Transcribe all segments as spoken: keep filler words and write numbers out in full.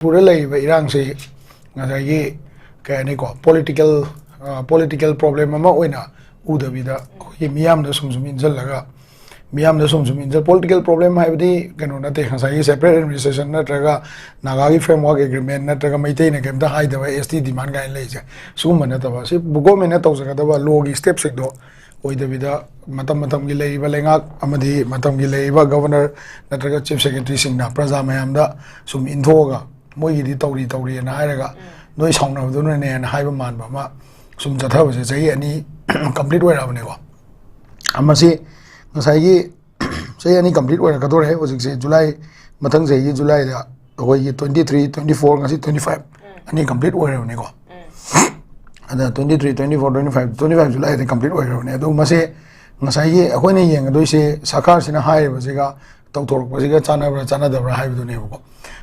ꯃꯅꯤꯄꯨꯔꯗ ꯂꯩꯔꯤꯕ ꯏꯔꯥꯡꯁꯤ ꯉꯁꯥꯏꯒꯤ ꯀꯩ ꯍꯥꯏꯅꯤꯀꯣ, ꯄꯣꯂꯤꯇꯤꯀꯦꯜ ꯄꯣꯂꯤꯇꯤꯀꯦꯜ ꯄ꯭ꯔꯣꯕ꯭ꯂꯦꯝ ꯑꯃ ꯑꯣꯏꯅ ꯎꯗꯕꯤꯗ, ꯑꯩꯈꯣꯏꯒꯤ ꯃꯤꯌꯥꯝꯗ ꯁꯨꯝ ꯁꯨꯝ ꯏꯟꯁꯤꯜꯂꯒ, ꯃꯤꯌꯥꯝꯗ ꯁꯨꯝ ꯁꯨꯝ ꯏꯟꯁꯤꯜ ꯄꯣꯂꯤꯇꯤꯀꯦꯜ ꯄ꯭ꯔꯣꯕ꯭ꯂꯦꯝ ꯍꯥꯏꯕꯗꯤ ꯀꯩꯅꯣ ꯅꯠꯇꯦ, ꯉꯁꯥꯏꯒꯤ ꯁꯦꯄꯔꯦꯠ ꯑꯦꯗꯃꯤꯅꯤꯁꯇ꯭ꯔꯦꯁꯟ ꯅꯠꯇ꯭ꯔꯒ ꯅꯥꯒꯥꯒꯤ ꯐ꯭ꯔꯦꯝꯋꯥꯔꯛ ꯑꯦꯒ꯭ꯔꯤꯃꯦꯟ ꯅꯠꯇ꯭ꯔꯒ ꯃꯩꯇꯩꯅ ꯀꯩꯝꯇ ꯍꯥꯏꯗꯕ ꯑꯦꯁ ꯇꯤ ꯗꯤꯃꯥꯟ ꯀꯥꯏꯅ ꯂꯩꯔꯤꯁꯦ, ꯁꯤꯒꯨꯝꯕ ꯅꯠꯇꯕ꯫ ꯁꯤ ꯒꯣꯔꯃꯦꯟꯅ ꯇꯧꯖꯒꯗꯕ ꯂꯣꯒꯤ ꯁ꯭ꯇꯦꯞꯁꯤꯡꯗꯣ ꯑꯣꯏꯗꯕꯤꯗ, ꯃꯇꯝ ꯃꯇꯝꯒꯤ ꯂꯩꯔꯤꯕ ꯂꯩꯉꯥꯛ ꯑꯃꯗꯤ ꯃꯇꯝꯒꯤ ꯂꯩꯔꯤꯕ ꯒꯕꯔꯅꯔ ꯅꯠꯇ꯭ꯔꯒ ꯆꯤꯐ ꯁꯦꯀ꯭ꯔꯦꯇꯔꯤꯁꯤꯡꯅ ꯄ꯭ꯔꯖꯥ ꯃꯌꯥꯝꯗ ꯁꯨꯝ ꯏꯟꯊꯣꯛꯑꯒ, ꯃꯣꯏꯒꯤꯗꯤ ꯇꯧꯔꯤ ꯇꯧꯔꯤꯑꯅ ꯍꯥꯏꯔꯒ, ꯅꯣꯏ ꯁꯥꯎꯅꯕꯗꯨꯅꯅꯦꯅ ꯍꯥꯏꯕ ꯃꯥꯟꯕ ꯑꯃ ꯁꯨꯝ ꯆꯠꯊꯕꯁꯦ ꯆꯍꯤ ꯑꯅꯤ ꯀꯝꯄ꯭ꯂꯤꯠ ꯑꯣꯏꯔꯛꯑꯕꯅꯦꯀꯣ꯫ ꯃꯁꯤ ꯉꯁꯥꯏꯒꯤ ꯆꯍꯤ ꯑꯅꯤ ꯀꯝꯄ꯭ꯂꯤꯠ ꯑꯣꯏꯔꯛꯀꯗꯧꯔꯦ ꯍꯧꯖꯤꯛꯁꯦ꯫ ꯖꯨꯂꯥꯏ, ꯃꯊꯪ ꯆꯍꯤꯒꯤ ꯖꯨꯂꯥꯏꯗ ꯑꯩꯈꯣꯏꯒꯤ ꯇ꯭ꯋꯦꯟꯇꯤ ꯊ꯭ꯔꯤ, ꯇ꯭ꯋꯦꯟꯇꯤ ꯐꯣꯔ, ꯉꯁꯤ ꯇ꯭ꯋꯦꯟꯇꯤ ꯐꯥꯏꯚ, ꯑꯅꯤ ꯀꯝꯄ꯭ꯂꯤꯠ ꯑꯣꯏꯔꯕꯅꯤꯀꯣ꯫ ꯑꯗ twenty three, twenty four, twenty five, twenty five ꯖꯨꯂꯥꯏꯗ ꯀꯝꯄ꯭ꯂꯤꯠ ꯑꯣꯏꯈ꯭ꯔꯕꯅꯦ꯫ ꯑꯗꯨ ꯃꯁꯦ ꯉꯁꯥꯏꯒꯤ ꯑꯩꯈꯣꯏꯅ ꯌꯦꯡꯒꯗꯣꯏꯁꯦ ꯁꯔꯀꯥꯔꯁꯤꯅ ꯍꯥꯏꯔꯤꯕꯁꯤꯒ ꯇꯧꯊꯣꯔꯛꯄꯁꯤꯒ ꯆꯥꯟꯅꯕ꯭ꯔꯥ ꯆꯥꯟꯅꯗꯕ꯭ꯔꯥ ꯍꯥꯏꯕꯗꯨꯅꯦꯕꯀꯣ꯫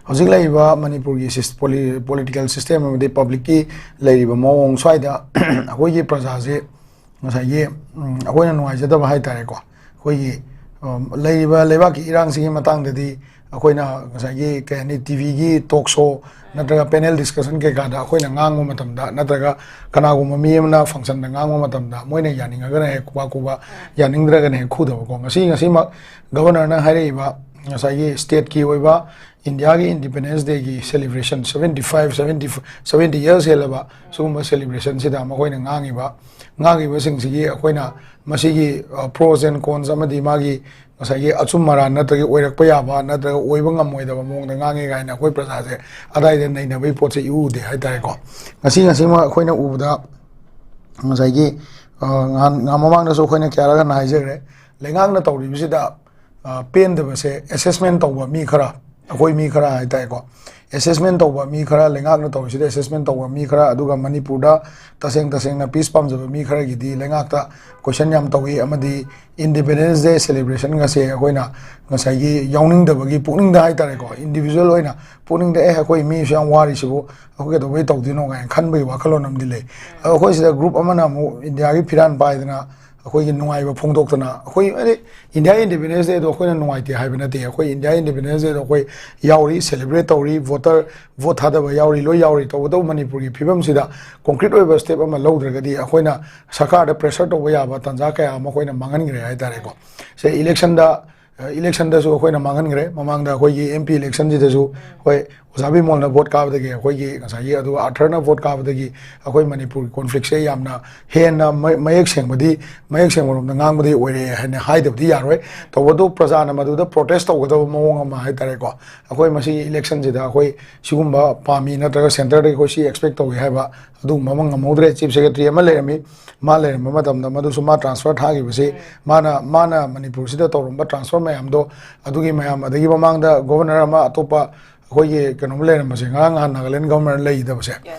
ꯍꯧꯖꯤꯛ ꯂꯩꯔꯤꯕ ꯃꯅꯤꯄꯨꯔꯒꯤ ꯁꯤꯁ-, ꯄꯣꯂꯤ-, ꯄꯣꯂꯤꯇꯤꯀꯦꯜ ꯁꯤꯁꯇꯦꯝ ꯑꯃꯗꯤ ꯄꯕ꯭ꯂꯤꯛꯀꯤ ꯂꯩꯔꯤꯕ ꯃꯑꯣꯡ ꯁ꯭ꯋꯥꯏꯗ ꯑꯩꯈꯣꯏꯒꯤ ꯄ꯭ꯔꯖꯥꯁꯦ ꯉꯁꯥꯏꯒꯤ, ꯎꯝ, ꯑꯩꯈꯣꯏꯅ ꯅꯨꯡꯉꯥꯏꯖꯗꯕ ꯍꯥꯏ ꯇꯥꯔꯦꯀꯣ, ꯑꯩꯈꯣꯏꯒꯤ, ꯎꯝ, ꯂꯩꯔꯤꯕ ꯂꯩꯕꯥꯛꯀꯤ ꯏꯔꯥꯡꯁꯤꯒꯤ ꯃꯇꯥꯡꯗꯗꯤ ꯑꯩꯈꯣꯏꯅ ꯉꯁꯥꯏꯒꯤ ꯀꯩ ꯍꯥꯏꯅꯤ, ꯇꯤ ꯚꯤꯒꯤ ꯇꯣꯛ ꯁꯣ ꯅꯠꯇ꯭ꯔꯒ ꯄꯦꯅꯦꯜ ꯗꯤꯁꯀꯁꯟ ꯀꯩꯀꯥꯗ ꯑꯩꯈꯣꯏꯅ ꯉꯥꯡꯕ ꯃꯇꯝꯗ, ꯅꯠꯇ꯭ꯔꯒ ꯀꯅꯥꯒꯨꯝꯕ ꯃꯤ ꯑꯃꯅ ꯐꯪꯁꯟꯗ ꯉꯥꯡꯕ ꯃꯇꯝꯗ ꯃꯣꯏꯅ ꯌꯥꯅꯤꯡꯉꯒꯅ ꯍꯦꯛ ꯈꯨꯕꯥꯛ ꯈꯨꯕ, ꯌꯥꯅꯤꯡꯗ꯭ꯔꯒꯅ ꯍꯦꯛ ꯈꯨꯗꯕꯀꯣ꯫ ꯉꯁꯤ, ꯉꯁꯤꯃꯛ ꯒꯕꯔꯅꯔꯅ ꯍꯥꯏꯔꯛꯏꯕ ꯉꯁꯥꯏꯒꯤ ꯁ꯭ꯇꯦꯠꯀꯤ ꯑꯣꯏꯕ ꯏꯟꯗꯤꯌꯥꯒꯤ ꯏꯟꯗꯤꯄꯦꯟꯗꯦꯟꯁ ꯗꯦꯒꯤ celebration, seventy five, seventy, seventy years ꯍꯦꯜꯂꯕ ꯁꯤꯒꯨꯝꯕ ꯁꯦꯂꯦꯕ꯭ꯔꯦꯁꯟꯁꯤꯗ ꯃꯈꯣꯏꯅ ꯉꯥꯡꯉꯤꯕ, ꯉꯥꯡꯉꯤꯕꯁꯤꯡꯁꯤꯒꯤ ꯑꯩꯈꯣꯏꯅ ꯃꯁꯤꯒꯤ, ꯑ, pros and cons ꯑꯃꯗꯤ ꯃꯥꯒꯤ ꯉꯁꯥꯏꯒꯤ ꯑꯆꯨꯝ ꯑꯔꯥꯟ ꯅꯠꯇ꯭ꯔꯒ ꯑꯣꯏꯔꯛꯄ ꯌꯥꯕ ꯅꯠꯇ꯭ꯔꯒ ꯑꯣꯏꯕ ꯉꯝꯃꯣꯏꯗꯕ ꯃꯑꯣꯡꯗ ꯉꯥꯡꯉꯦ ꯀꯥꯏꯅ ꯑꯩꯈꯣꯏ ꯄ꯭ꯔꯖꯥꯁꯦ ꯑꯗꯥꯏꯗ ꯅꯩꯅꯕꯒꯤ ꯄꯣꯠꯁꯦ ꯏꯎ ꯎꯗꯦ ꯍꯥꯏ ꯇꯥꯔꯦꯀꯣ꯫ ꯉꯁꯤ, ꯉꯁꯤꯃꯛ ꯑꯩꯈꯣꯏꯅ ꯎꯕꯗ ꯉꯁꯥꯏꯒꯤ, ꯑ, ꯉꯍꯥꯟ, ꯉꯍꯥꯟ ꯃꯃꯥꯡꯗꯁꯨ ꯑꯩꯈꯣꯏꯅ ꯀꯌꯥꯔꯛ ꯍꯟꯅ ꯍꯥꯏꯖꯈ꯭ꯔꯦ, ꯂꯩꯉꯥꯛꯅ ꯇꯧꯔꯤꯕꯁꯤꯗ, ꯑ, ꯄꯦꯟꯗꯕꯁꯦ ꯑꯦꯁꯦꯁꯃꯦꯟ ꯇꯧꯕ ꯃꯤ ꯈꯔ, ꯑꯩꯈꯣꯏ ꯃꯤ ꯈꯔ ꯍꯥꯏ ꯇꯥꯔꯦꯀꯣ, ꯑꯦꯁꯦꯁꯃꯦꯟ ꯇꯧꯕ ꯃꯤ ꯈꯔ, ꯂꯩꯉꯥꯛꯅ ꯇꯧꯔꯤꯁꯤꯗ ꯑꯦꯁꯦꯁꯃꯦꯟ ꯇꯧꯕ ꯃꯤ ꯈꯔ, ꯑꯗꯨꯒ ꯃꯅꯤꯄꯨꯔꯗ ꯇꯁꯦꯡ ꯇꯁꯦꯡꯅ ꯄꯤꯁ ꯄꯥꯝꯖꯕ ꯃꯤ ꯈꯔꯒꯤꯗꯤ ꯂꯩꯉꯥꯛꯇ ꯀꯣꯏꯁꯟ ꯌꯥꯝ ꯇꯧꯏ, ꯑꯃꯗꯤ ꯏꯟꯗꯤꯄꯦꯟꯗꯦꯟꯁ ꯗꯦ ꯁꯦꯂꯦꯕ꯭ꯔꯦꯁꯟꯒꯁꯦ ꯑꯩꯈꯣꯏꯅ ꯉꯁꯥꯏꯒꯤ ꯌꯥꯎꯅꯤꯡꯗꯕꯒꯤ ꯄꯨꯛꯅꯤꯡꯗ ꯍꯥꯏ ꯇꯥꯔꯦꯀꯣ, ꯏꯟꯗꯤꯕꯤꯖꯨꯋꯦꯜ ꯑꯣꯏꯅ ꯄꯨꯛꯅꯤꯡꯗ, "ꯑꯦ, ꯑꯩꯈꯣꯏ ꯃꯤꯁꯨ ꯌꯥꯝ ꯋꯥꯔꯤꯁꯤꯕꯨ ꯑꯩꯈꯣꯏ ꯀꯩꯗꯧꯕꯩ ꯇꯧꯗꯣꯏꯅꯣ?" ꯀꯥꯏꯅ ꯈꯟꯕꯒꯤ ꯋꯥꯈꯜꯂꯣꯟ ꯑꯃꯗꯤ ꯂꯩ꯫ ꯑꯗꯣ ꯑꯩꯈꯣꯏ ꯁꯤꯗ ꯒ꯭ꯔꯨꯞ ꯑꯃꯅ ꯑꯃꯨꯛ ꯏꯟꯗꯤꯌꯥꯒꯤ ꯐꯤꯔꯥꯟ ꯄꯥꯏꯗꯅ, ꯑꯩꯈꯣꯏꯒꯤ ꯅꯨꯡꯉꯥꯏꯕ ꯐꯣꯡꯗꯣꯛꯇꯅ, ꯑꯩꯈꯣꯏ ꯍꯥꯏꯗꯤ ꯏꯟꯗꯤꯌꯥ ꯏꯟꯗꯤꯄꯦꯟꯗꯦꯟꯁ ꯗꯦꯗꯣ ꯑꯩꯈꯣꯏꯅ ꯅꯨꯡꯉꯥꯏꯇꯦ ꯍꯥꯏꯕ ꯅꯠꯇꯦ꯫ ꯑꯩꯈꯣꯏ ꯏꯟꯗꯤꯌꯥ ꯏꯟꯗꯤꯄꯦꯟꯗꯦꯟꯁ ꯗꯦꯗꯣ ꯑꯩꯈꯣꯏ ꯌꯥꯎꯔꯤ, ꯁꯦꯂꯦꯕ꯭ꯔꯦꯠ ꯇꯧꯔꯤ, ꯚꯣꯇꯔ ꯚꯣꯠ ꯊꯥꯗꯕ ꯌꯥꯎꯔꯤ, ꯂꯣꯏ ꯌꯥꯎꯔꯤ꯫ ꯇꯧꯕꯇꯕꯨ ꯃꯅꯤꯄꯨꯔꯒꯤ ꯐꯤꯕꯝꯁꯤꯗ ꯀꯣꯟꯀ꯭ꯔꯤꯠ ꯑꯣꯏꯕ ꯁ꯭ꯇꯦꯞ ꯑꯃ ꯂꯧꯗ꯭ꯔꯒꯗꯤ ꯑꯩꯈꯣꯏꯅ ꯁꯔꯀꯥꯔꯗ ꯄ꯭ꯔꯦꯁꯔ ꯇꯧꯕ ꯌꯥꯕ ꯇꯥꯟꯖꯥ ꯀꯌꯥ ꯑꯃ ꯑꯩꯈꯣꯏꯅ ꯃꯥꯡꯍꯟꯈ꯭ꯔꯦ ꯍꯥꯏꯇꯥꯔꯦꯀꯣ꯫ ꯁꯦ ꯏꯂꯦꯛꯁꯟꯗ, ꯏꯂꯦꯛꯁꯟꯗꯁꯨ ꯑꯩꯈꯣꯏꯅ ꯃꯥꯡꯍꯟꯈ꯭ꯔꯦ꯫ ꯃꯃꯥꯡꯗ ꯑꯩꯈꯣꯏꯒꯤ ꯑꯦꯝ ꯄꯤ ꯏꯂꯦꯛꯁꯟꯁꯤꯗꯁꯨ, ꯍꯣꯏ, ꯑꯣꯖꯥ ꯕꯤꯃꯣꯜꯅ ꯚꯣꯠ ꯀꯥꯕꯗꯒꯤ ꯑꯩꯈꯣꯏꯒꯤ ꯉꯁꯥꯏꯒꯤ, ꯑꯗꯨꯒ ꯑꯥꯔꯊꯔꯅ ꯚꯣꯠ ꯀꯥꯕꯗꯒꯤ ꯑꯩꯈꯣꯏ ꯃꯅꯤꯄꯨꯔꯒꯤ ꯀꯣꯟꯐ꯭ꯂꯤꯛꯁꯦ ꯌꯥꯝꯅ ꯍꯦꯟꯅ ꯃ-, ꯃꯌꯦꯛ ꯁꯦꯡꯕꯗꯤ, ꯃꯌꯦꯛ ꯁꯦꯡꯕꯔꯣꯝꯗ ꯉꯥꯡꯕꯗꯤ ꯑꯣꯏꯔꯛꯑꯦ ꯍꯥꯏꯅ ꯍꯥꯏꯗꯕꯗꯤ ꯌꯥꯔꯣꯏ꯫ ꯇꯧꯕꯇꯕꯨ ꯄ꯭ꯔꯖꯥꯅ ꯃꯗꯨꯗ ꯄ꯭ꯔꯣꯇꯦꯁ ꯇꯧꯒꯗꯕ ꯃꯑꯣꯡ ꯑꯃ ꯍꯥꯏꯇꯥꯔꯦꯀꯣ, ꯑꯩꯈꯣꯏ ꯃꯁꯤꯒꯤ ꯏꯂꯦꯛꯁꯟꯁꯤꯗ ꯑꯩꯈꯣꯏ ꯁꯤꯒꯨꯝꯕ ꯄꯥꯝꯃꯤ ꯅꯠꯇ꯭ꯔꯒ ꯁꯦꯟꯇꯔꯗꯒꯤ ꯑꯩꯈꯣꯏ ꯁꯤ ꯑꯦꯛꯁꯄꯦꯛ ꯇꯧꯏ ꯍꯥꯏꯕ ꯑꯗꯨꯒꯨꯝꯕ ꯑꯃ ꯉꯝꯍꯧꯗ꯭ꯔꯦ꯫ ꯆꯤꯐ ꯁꯦꯀ꯭ꯔꯦꯇꯔꯤ ꯑꯃ ꯂꯩꯔꯝꯃꯤ, ꯃꯥ ꯂꯩꯔꯝꯕ ꯃꯇꯝꯗ ꯃꯗꯨꯁꯨ ꯃꯥ ꯇ꯭ꯔꯥꯟꯁꯐꯔ ꯊꯥꯈꯤꯕꯁꯤ, ꯃꯥꯅ, ꯃꯥꯅ ꯃꯅꯤꯄꯨꯔꯁꯤꯗ ꯇꯧꯔꯝꯕ ꯇ꯭ꯔꯥꯟꯁꯐꯔ ꯃꯌꯥꯝꯗꯣ, ꯑꯗꯨꯒꯤ ꯃꯌꯥꯝ, ꯑꯗꯒꯤ ꯃꯃꯥꯡꯗ ꯒꯣꯚꯔꯅꯔ ꯑꯃ ꯑꯇꯣꯞꯄ ꯑꯩꯈꯣꯏꯒꯤ ꯀꯩꯅꯣꯝ ꯂꯩꯔꯝꯕꯁꯦ, ꯉꯔꯥꯡ ꯅꯍꯥꯟ ꯅꯥꯒꯥꯂꯦꯟ ꯒꯣꯚꯔꯅꯔ ꯂꯩꯈꯤꯗꯕꯁꯦ,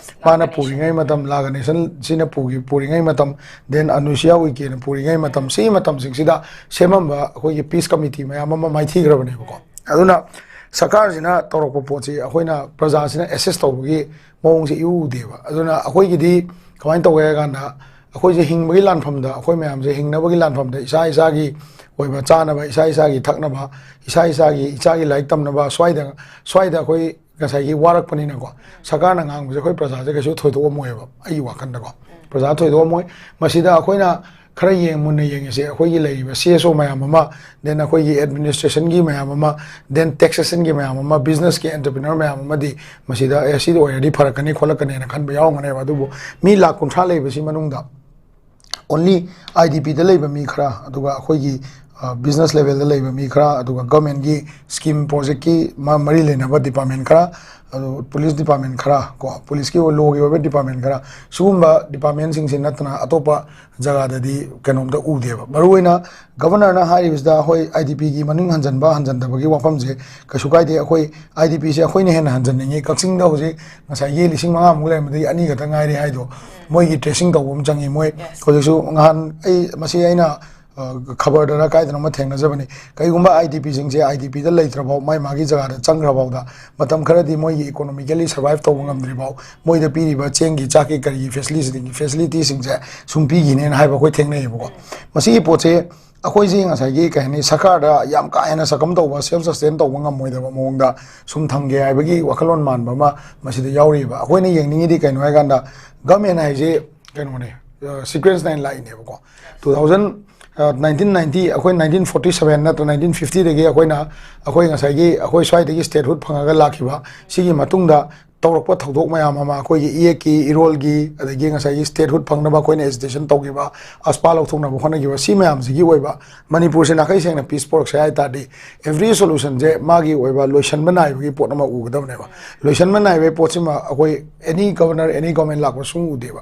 ꯃꯥꯅ ꯄꯨꯔꯤꯉꯩ ꯃꯇꯝ, ꯂꯥꯒ ꯅꯦꯁꯟꯁꯤꯅ ꯄꯨꯈꯤ-, ꯄꯨꯔꯤꯉꯩ ꯃꯇꯝ, ꯗꯦꯟ ꯑꯅꯨꯁꯤꯌꯥ ꯎꯏꯀꯦꯅ ꯄꯨꯔꯤꯉꯩ ꯃꯇꯝ, ꯁꯤꯒꯤ ꯃꯇꯝꯁꯤꯡꯁꯤꯗ ꯁꯦꯝꯃꯝꯕ ꯑꯩꯈꯣꯏꯒꯤ ꯄꯤꯁ ꯀꯃꯤꯇꯤ ꯃꯌꯥꯝ ꯑꯃ ꯃꯥꯏꯊꯤꯈ꯭ꯔꯕꯅꯦꯕꯀꯣ꯫ ꯑꯗꯨꯅ ꯁꯔꯀꯥꯔꯁꯤꯅ ꯇꯧꯔꯛꯄ ꯄꯣꯠꯁꯤ ꯑꯩꯈꯣꯏꯅ ꯄ꯭ꯔꯖꯥꯁꯤꯅ ꯑꯦꯁꯦꯁ ꯇꯧꯕꯒꯤ ꯃꯑꯣꯡꯁꯦ ꯏꯎ ꯎꯗꯦꯕ꯫ ꯑꯗꯨꯅ ꯑꯩꯈꯣꯏꯒꯤꯗꯤ ꯀꯃꯥꯏꯅ ꯇꯧꯒꯦ ꯍꯥꯏ ꯀꯥꯟꯗ, ꯑꯩꯈꯣꯏꯁꯦ ꯍꯤꯡꯕꯒꯤ ꯂꯥꯟꯐꯝꯗ, ꯑꯩꯈꯣꯏ ꯃꯌꯥꯝꯁꯦ ꯍꯤꯡꯅꯕꯒꯤ ꯂꯥꯟꯐꯝꯗ ꯏꯁꯥ ꯏꯁꯥꯒꯤ ꯑꯣꯏꯕ ꯆꯥꯅꯕ, ꯏꯁꯥ ꯏꯁꯥꯒꯤ ꯊꯛꯅꯕ, ꯏꯁꯥ ꯏꯁꯥꯒꯤ, ꯏꯆꯥꯒꯤ ꯂꯥꯏꯔꯤꯛ ꯇꯝꯅꯕ, ꯁ꯭ꯋꯥꯏꯗ, ꯁ꯭ꯋꯥꯏꯗ ꯑꯩꯈꯣꯏ ꯉꯁꯥꯏꯒꯤ ꯋꯥꯔꯛꯄꯅꯤꯅꯀꯣ, ꯁꯔꯀꯥꯔꯅ ꯉꯥꯡꯕꯁꯦ ꯑꯩꯈꯣꯏ ꯄ꯭ꯔꯖꯥꯁꯦ ꯀꯩꯁꯨ ꯊꯣꯏꯗꯣꯛꯑꯝꯃꯣꯏꯕ, ꯑꯩꯒꯤ ꯋꯥꯈꯜꯗꯀꯣ꯫ ꯄ꯭ꯔꯖꯥ ꯊꯣꯏꯗꯣꯛꯑꯝꯃꯣꯏ꯫ ꯃꯁꯤꯗ ꯑꯩꯈꯣꯏꯅ ꯈꯔ ꯌꯦꯡ-, ꯃꯨꯟꯅ ꯌꯦꯡꯉꯤꯁꯦ, ꯑꯩꯈꯣꯏꯒꯤ ꯂꯩꯔꯤꯕ ꯁꯤ ꯑꯦꯁ ꯑꯣ ꯃꯌꯥꯝ ꯑꯃ, ꯗꯦꯟ ꯑꯩꯈꯣꯏꯒꯤ ꯑꯦꯗꯃꯤꯅꯤꯁꯇ꯭ꯔꯦꯁꯟꯒꯤ ꯃꯌꯥꯝ ꯑꯃ, ꯗꯦꯟ ꯇꯦꯛꯁꯦꯁꯟꯒꯤ ꯃꯌꯥꯝ ꯑꯃ, ꯕꯤꯖꯤꯅꯦꯁꯀꯤ ꯑꯦꯟꯇꯔꯄ꯭ꯔꯤꯅꯔ ꯃꯌꯥꯝ ꯑꯃꯗꯤ ꯃꯁꯤꯗ, "ꯑꯦ, ꯁꯤꯗ ꯑꯣꯏꯔꯗꯤ ꯐꯔꯛꯀꯅꯤ, ꯈꯣꯠꯂꯛꯀꯅꯤꯅ" ꯈꯟꯕ ꯌꯥꯎꯔꯝꯒꯅꯦꯕ꯫ ꯑꯗꯨꯕꯨ ꯃꯤ ꯂꯥꯈ ꯀꯨꯟꯊ꯭ꯔꯥ ꯂꯩꯕꯁꯤ ꯃꯅꯨꯡꯗ ꯑꯣꯟꯂꯤ ꯑꯥꯏ ꯗꯤ ꯄꯤꯗ ꯂꯩꯕ ꯃꯤ ꯈꯔ, ꯑꯗꯨꯒ ꯑꯩꯈꯣꯏꯒꯤ, ꯑ, ꯕꯤꯖꯤꯅꯦꯁ ꯂꯦꯚꯦꯜꯗ ꯂꯩꯕ ꯃꯤ ꯈꯔ, ꯑꯗꯨꯒ ꯒꯚꯔꯟꯃꯦꯟꯠꯀꯤ ꯁ꯭ꯀꯤꯝ ꯄ꯭ꯔꯣꯖꯦꯛꯀꯤ ꯃ-, ꯃꯔꯤ ꯂꯩꯅꯕ ꯗꯤꯄꯥꯔꯠꯃꯦꯟ ꯈꯔ, ꯑꯗꯨ ꯄꯨꯂꯤꯁ ꯗꯤꯄꯥꯔꯠꯃꯦꯟ ꯈꯔ ꯀꯣ, ꯄꯨꯂꯤꯁꯀꯤ ꯑꯣꯏ-, ꯂꯣꯒꯤ ꯑꯣꯏꯕ ꯗꯤꯄꯥꯔꯠꯃꯦꯟ ꯈꯔ, ꯁꯤꯒꯨꯝꯕ ꯗꯤꯄꯥꯔꯠꯃꯦꯟꯁꯤꯡꯁꯤ ꯅꯠꯇꯅ ꯑꯇꯣꯞꯄ ꯖꯒꯥꯗꯗꯤ ꯀꯩꯅꯣꯝꯇ ꯎꯗꯦꯕ꯫ ꯃꯔꯨꯑꯣꯏꯅ ꯒꯚꯔꯅꯔꯅ ꯍꯥꯏꯔꯤꯕꯁꯤꯗ, ꯍꯣꯏ, ꯑꯥꯏ ꯗꯤ ꯄꯤꯒꯤ ꯃꯅꯨꯡ ꯍꯟꯖꯟꯕ ꯍꯟꯖꯟꯗꯕꯒꯤ ꯋꯥꯐꯝꯁꯦ ꯀꯩꯁꯨ ꯀꯥꯏꯗꯦ꯫ ꯑꯩꯈꯣꯏ ꯑꯥꯏ ꯗꯤ ꯄꯤꯁꯦ ꯑꯩꯈꯣꯏꯅ ꯍꯦꯟꯅ ꯍꯟꯖꯟꯅꯤꯡꯉꯤ꯫ ꯀꯛꯆꯤꯡꯗ ꯍꯧꯖꯤꯛ ꯉꯁꯥꯏꯒꯤ ꯂꯤꯁꯤꯡ ꯃꯉꯥꯃꯨꯛ ꯂꯩꯔꯝꯕꯗꯒꯤ ꯑꯅꯤ ꯈꯛꯇ ꯉꯥꯏꯔꯦ ꯍꯥꯏꯗꯣ, ꯃꯣꯏꯒꯤ ꯇ꯭ꯔꯦꯁꯤꯡ ꯇꯧꯕ ꯑꯃ ꯆꯪꯉꯤ꯫ ꯃꯣꯏ ꯍꯧꯖꯤꯛꯁꯨ ꯉꯍꯥꯟ ꯑꯩ, ꯃꯁꯤ ꯑꯩꯅ, ꯈꯕꯔꯗꯔ ꯀꯥꯏꯗꯅꯣꯃ ꯊꯦꯡꯅꯖꯕꯅꯤ꯫ ꯀꯩꯒꯨꯝꯕ IDPꯁꯤꯡꯁꯦ IDPꯗ ꯂꯩꯇ꯭ꯔꯐꯥꯎ, ꯃꯥꯏ ꯃꯥꯒꯤ ꯖꯒꯥꯗ ꯆꯪꯈ꯭ꯔꯐꯥꯎꯗ, ꯃꯇꯝ ꯈꯔꯗꯤ ꯃꯣꯏꯒꯤ economically survive ꯇꯧꯕ ꯉꯝꯗ꯭ꯔꯤꯐꯥꯎ, ꯃꯣꯏꯗ ꯄꯤꯔꯤꯕ ꯆꯦꯡꯒꯤ, ꯆꯥꯛꯀꯤ, ꯀꯔꯤꯒꯤ facility, facilityꯁꯤꯡꯁꯦ ꯁꯨꯝ ꯄꯤꯈꯤꯅꯦꯅ ꯍꯥꯏꯕ ꯑꯩꯈꯣꯏ ꯊꯦꯡꯅꯩꯌꯦꯕꯀꯣ꯫ ꯃꯁꯤꯒꯤ ꯄꯣꯠꯁꯦ ꯑꯩꯈꯣꯏꯁꯦ ꯉꯁꯥꯏꯒꯤ, ꯀꯩ ꯍꯥꯏꯅꯤ, ꯁꯔꯀꯥꯔꯗ ꯌꯥꯝ ꯀꯥ ꯍꯦꯟꯅ ꯁꯛꯀꯝ ꯇꯧꯕ, self sustain ꯇꯧꯕ ꯉꯝꯃꯣꯏꯗꯕ ꯃꯑꯣꯡꯗ ꯁꯨꯝ ꯊꯝꯒꯦ ꯍꯥꯏꯕꯒꯤ ꯋꯥꯈꯜꯂꯣꯟ ꯃꯥꯟꯕ ꯑꯃ ꯃꯁꯤꯗ ꯌꯥꯎꯔꯤꯕ꯫ ꯑꯩꯈꯣꯏꯅ ꯌꯦꯡꯅꯤꯡꯉꯤꯗꯤ ꯀꯩꯅꯣ ꯍꯥꯏꯀꯥꯟꯗ, government ꯍꯥꯏꯁꯦ ꯀꯩꯅꯣꯅꯦ, sequence ꯅꯥꯏꯅ ꯂꯥꯛꯏꯅꯦꯕꯀꯣ꯫ Two thousand nineteen ninety, ꯑꯩꯈꯣꯏ nineteen forty seven ꯅꯠꯇ꯭ꯔ nineteen fiftyꯗꯒꯤ ꯑꯩꯈꯣꯏꯅ, ꯑꯩꯈꯣꯏ ꯉꯁꯥꯏꯒꯤ, ꯑꯩꯈꯣꯏ ꯁ꯭ꯋꯥꯏꯗꯒꯤ statehood ꯐꯪꯉꯒ ꯂꯥꯛꯈꯤꯕ, ꯁꯤꯒꯤ ꯃꯇꯨꯡꯗ ꯇꯧꯔꯛꯄ ꯊꯧꯗꯣꯛ ꯃꯌꯥꯝ ꯑꯃ, ꯑꯩꯈꯣꯏꯒꯤ ꯏꯌꯦꯛꯀꯤ, ꯏꯔꯣꯜꯒꯤ, ꯑꯗꯒꯤ ꯉꯁꯥꯏꯒꯤ statehood ꯐꯪꯅꯕ ꯑꯩꯈꯣꯏꯅ agitation ꯇꯧꯈꯤꯕ, AFSPA ꯂꯧꯊꯣꯛꯅꯕ ꯍꯣꯠꯅꯈꯤꯕ, ꯁꯤ ꯃꯌꯥꯝꯁꯤꯒꯤ ꯑꯣꯏꯕ, ꯃꯅꯤꯄꯨꯔꯁꯦ ꯅꯥꯈꯩ ꯁꯦꯡꯅ peace ꯄꯨꯔꯛꯁꯦ ꯍꯥꯏ ꯇꯥꯔꯗꯤ, every solutionꯁꯦ ꯃꯥꯒꯤ ꯑꯣꯏꯕ ꯂꯣꯏꯁꯟꯕ ꯅꯥꯏꯕꯒꯤ ꯄꯣꯠ ꯑꯃ ꯎꯒꯗꯕꯅꯦꯕ꯫ ꯂꯣꯏꯁꯟꯕ ꯅꯥꯏꯕꯒꯤ ꯄꯣꯠꯁꯤꯃ ꯑꯩꯈꯣꯏ any governor, any government ꯂꯥꯛꯄ ꯁꯨꯡ ꯎꯗꯦꯕ꯫